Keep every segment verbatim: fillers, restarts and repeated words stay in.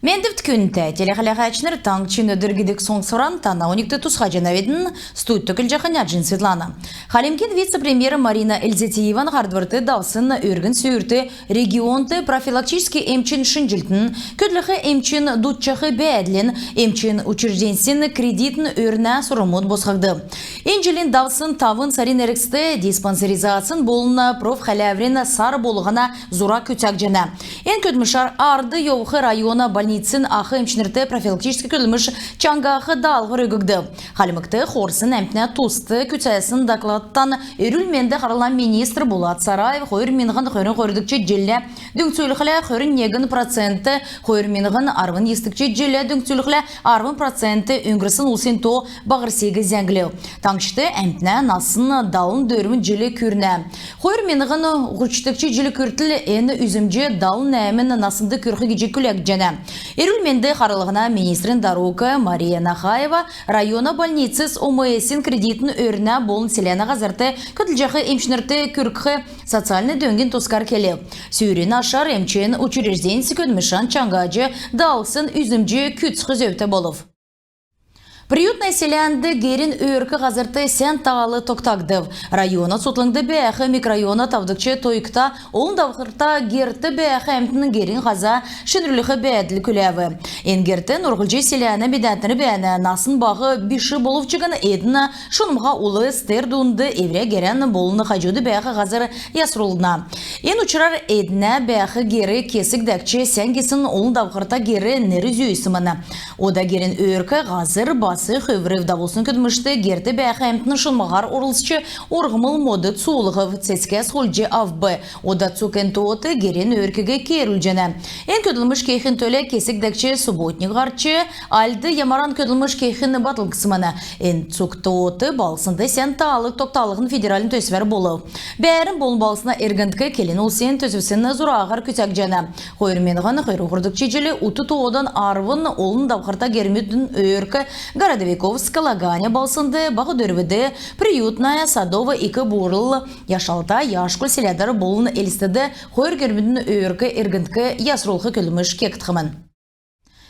Мендвт, күндтә телехәләһәчнр! «Таңһчин өдр» гидг соңсвран тана оньгт тусхаҗанавидн. Студьд көдлҗәхнь Аҗин Светлана. Хальмгин вице-премьер Марина Эльзятиеван һардврт давсн өргн сүүрт регионд профилактическ эмчин шинҗллтин, көдлх эмчин дутҗах бәәдлин, эмчин учрежденьсин кредитн өрнә сурврмуд босхгдв. Эн җилин давсн тавн сарин эргцд диспансеризацин болн профхәләврин сар болһна зура күцәгдҗәнә. Эн көдлмшәр ард йовх района больницин ах эмчнрт профилактическ көдлмш чаңһах даалһвр өггдв. Хальмгт хорсн әмтнә туст күцәсн докладтан эрүл-менд харлһна министр Булат Сараев хойр миңһн хөрн хойрдгч җиллә дүңцүлхлә хөрн негн процент, хойр миңһн арвн йисдгч җиллә дүңцүлхлә арвн процент өңгрсн улсин то баһрсиг зәңглв. Таңһчд әмтнә насн далн дөрвн җил күрнә. Хойр миңһн һучдгч җил күртл эн үзмҗ далн нәәмн наснд күрх гиҗ күләгдҗәнә. Эрүл-менд харлһна министрин дарук Мария Нахаева района больницс ОМС-ин кредитн өрнә болн селәнә һазрт көдлҗәх эмчнрт күргх социальн дөңгин тускар келв. Сүүрин ашар эмчин учрежденьс көдлмшән чаңһаҗ, даалһсн үзмҗ күцх зөвтә болв. Приютное селәнд герин өөрк һазрт сән таал тогтагдв. Района цутхлңд бәәх микрорайона тавдгч тойгта олн давхрта герт бәәх әмтн герин һаза шинрүлх бәәдл күләв. Эн герт нурһлҗ селәнә медәтнр бәәнә. Насн баһ биш болв чигн эдн шунмһа улс, тер дунд эврә герән болн хаҗуд бәәх һазр ясрулна. Эн учрар эднә бәәх гер кесг дәкҗ сән гисн олн давхрта гер нер зүүсмн. Ода герин өөрк һазр бас хүврв. Давулсн көдлмшт герт бәәх әмтн шунмһаһар орлцҗ, урһмл модд суулһв, цецгәс хулдҗ авв. Ода цуг эн тоот герин өөркиг кеерүлҗәнә. Эн көдлмш кехин төлә кесг дәкҗ субботник һарч, альд ямаран көдлмш кехин батлгдсмн. Эн цуг тоот балһснд сән таал тогталһн федеральн төсвәр болв. Бәәрн болн балһсна эргндк келн улсин төсвсин зураһар күцәгдҗәнә. Хойр миңһн хөрн һурвдгч җил ут тоодан арвн олн давхрта гермүдин өөрк Городовиковск, Лаганя балһснд, Баһ Дөрвд, Приютная, Садово, Ик Буурл, Яшалта, Яшкуль селәдәр болн Элстд хойр гермүдин өөрк эргндк ясрулх көдлмш кегдхмн.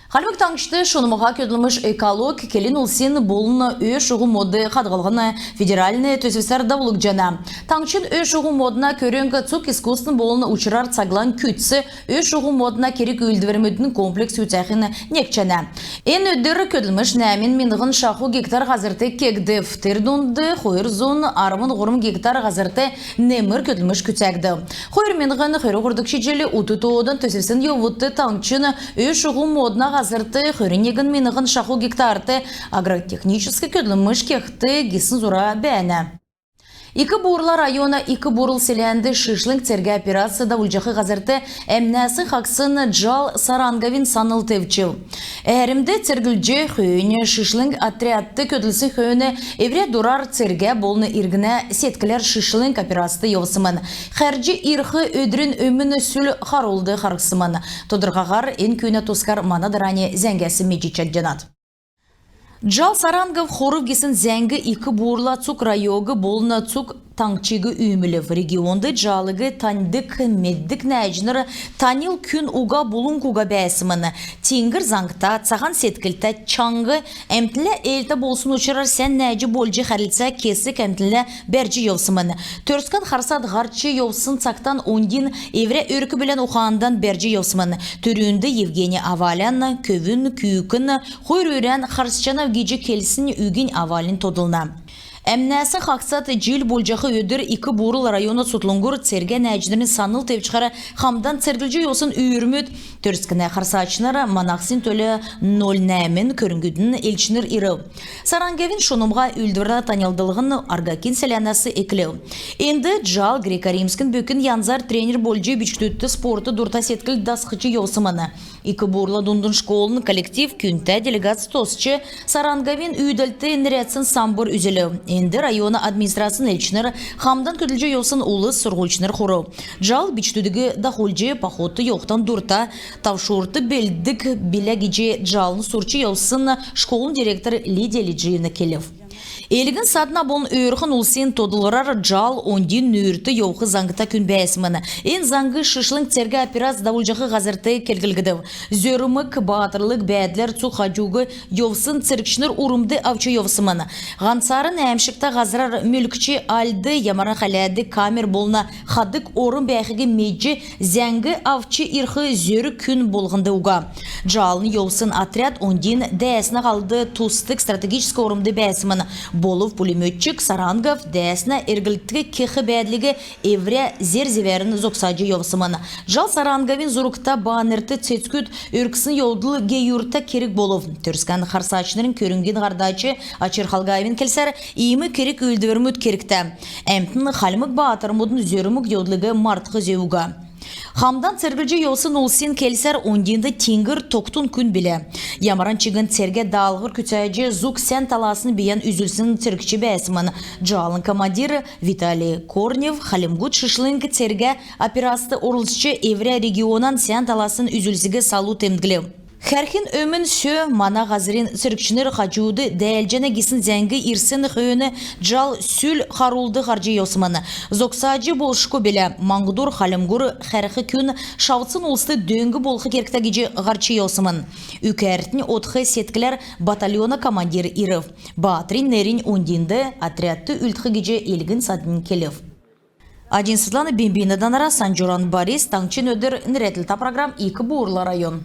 Хальмг Таңһчд шунмһа көдлмш «Экологь» келн улсин болн ө-шуһу мод хадһллһна федеральн төсвсәр давулгдҗана. Таңһчин ө-шуһу модна көрң цуг искусственн болн учрар цаглань күцц ө-шуһу модна керг-үүлдврмүдин комплекс күцәхиг некҗәнә. Эн өдр көдлмш нәәмн миңһн шаху гектар һазрт кегдв. Тер дунд хойр зун арвн һурвн гектар һазрт немр көдлмш күцәгдв. Хойр миңһн хөрн һурвдгч җил ут тоодан төсвсин йовудт таңһчин ө-шуһу модна һазрт хөрн негн миңһн шаху гектарт агротехническ көдлмш кехд гисн зура бәәнә. Ик Буурла района Ик Буурл селәнд шишлң цергә операц давулҗах һазрт әмнәсн хаһцсн Джал Саранговин санл тевчв. Әәрмд церглҗ, хөөннь шишлң отрядт көдлсн хөөн эврә дурар, цергә болн иргнә седкләр шишлң операцд йовсмн. Хәрҗ ирх өдрин өмн сүл харулд харһсмн. Тодрхаһар эн күүнә тускар мана дарани зәңгәс медҗ чадҗанат. Джал Сарангов хурв гисн зәңг Ик Буурла цуг райониг болн цуг таңһчиг үүмүлв. Регионд Джалиг таньдг, меддг нәәҗнр таньл күн уга, булң уга бәәсмн. Тиңгр заңта, цаһан седклтә, чаңһ, әмтнлә ээлтә болсн учрар сән нәәҗ болҗ, хәрлцә кесг әмтнлә бәрҗ йовсмн. Төрскән харсад һарч йовсн цагтан оньдин эврә өрк-бүлән ухандан бәрҗ йовсмн. Түрүнд Евгений Авалян көвүн күүкн хойр үрән харсҗанав гиҗ келсн үгинь Авалин тодлна. Әмнәсн хаһцад җил болҗах өдр Ик Буурл района цутхлңгур цергә нәәҗнрин санл тевчхәр хамдан церглҗ йовсн үүрмүд, Төрскнә харсачнр, манахсин төлә ноль нәәмн көрңгүдин элчнр ирв. Саранговин шунмһа үүлдврлә таньлдлһн Аргакин селәнәс эклв. Энд Джал греко-римск бөкин янзар тренер болҗ бичкдүдт спортд дурта седкл дасхҗ йовсмн. Ик Буурла дундын школын коллектив күндтә делегац тосч, Саранговин үүдәлтд нерәдсн самбр үзүлв. Энд района администрацин элчнр, хамдан көдлҗ йовсн улс, сурһульчнр хурв. Джал бичкдүдиг дахулҗ, походт йовхдан дурта, тавшурт белддг билә гиҗ Джалын сурч йовсн школын директор Лидия Лиджиевна келв. Элгн-садна болн өөрхн улсин тодлврар Җал оньдин нүүрт йовх заңта күн бәәсмн. Эн заңг шишлң цергә операц давулҗах һазрт келглгдв. Зөрмг, баатрлг бәәдләр цуг хаҗуг йовсн цергчнр урмд авч йовсмн. Һанцарн әәмшгтә һазрар мөлкҗ, альд ямаран хәләдг камер болн хадг орм бәәхиг медҗ, зәңг авч ирх зөрг күн болһнд уга. Җалын йовсн отряд оньдин дәәснә һалд тусдг стратегическ ормд бәәсмн. Болв пулемётчик Сарангов дәәснә эрглт кех бәәдлиг эврә зер-зевәрн зогсаҗ йовсмн. Җал Саранговин зургта баннерт цецгүд өргсн йовдл гейүртә керг болв. Төрскән харсачнрин көрңгин һардач Очир Халгаевин келсәр, иим керг-үүлдврмүд кергтә. Әмтн хальмг баатрмудын зөрмг-йовдлиг мартх зөв уга. Хамдан церглҗ йовсн улсин келсәр, оньдинд тиңгр тогтун күн билә. Ямаран чигн цергә даалһвр күцәҗ, зуг сән таласн бийән үзүлсн цергч бәәсмн. Җалын командир Виталий Корнев хальмгуд шишлң цергә операцд орлцҗ, эврә регионан сән таласн үзүлсиг салу темдглв. Хәрхин өмн сө мана һазрин цергчнр хаҗуд дәәлҗәнә гисн зәңг ирсн хөөн Җал сүл харулд һарҗ йовсмн. Зогсаҗ болшго билә, маңһдур хальмгур хәрх күн шавтсн улст дөң болх кергтә гиҗ һарч йовсмн. Үкәртнь одх седкләр батальона командир ирв. Баатрин неринь оньдинд отрядт үлдх гиҗ элгн-саднь келв. Аҗин Светлана, Бембин Данара, Санҗуран Борис, «Таңһчин өдр» нерәдлһтә программ, Ик-Бурла район.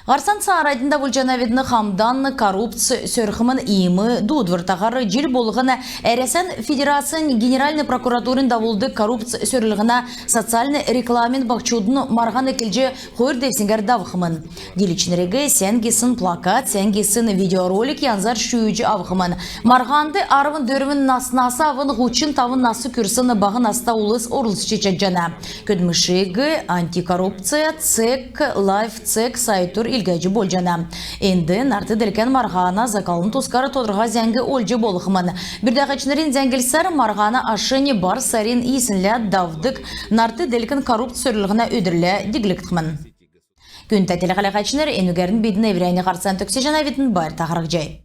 Һарцан цааранднь давулҗанавидн. Хамдан коррупц сөрхмн. Иим дуудвртаһар җил болһн Әрәсән Федерацин Генеральн прокуратурин давулдг коррупц сөрлһнә социальн рекламин баһчудын марһан эклҗ, хойр девсңгәр давхмн. Дииләчнриг сән гисн плакат, сән гисн видеоролик янзар шүүҗ авхмн. Марһанд арвн дөрвн наснас авн һучн тавн нас күрсн баһ наста улс орлцҗ чадҗана. Көдлмшиг «Антикоррупция цег», «Лайф цег» сайтур илгәҗ болҗана. Энд нарт-делкән марһана залһлдын тускар тодрха зәңг олҗ болхмн. Бүрдәһәчнрин зәңглсәр, марһана ашнь бар сарин йиснлә давдг нарт-делкән коррупц сөрлһнә өдрлә диглгдхмн. Күндтә телехәләһәчнр, энүгәрн бидн эврәннь һарцан төгсәҗәнәвидн. Байрта харһцхай.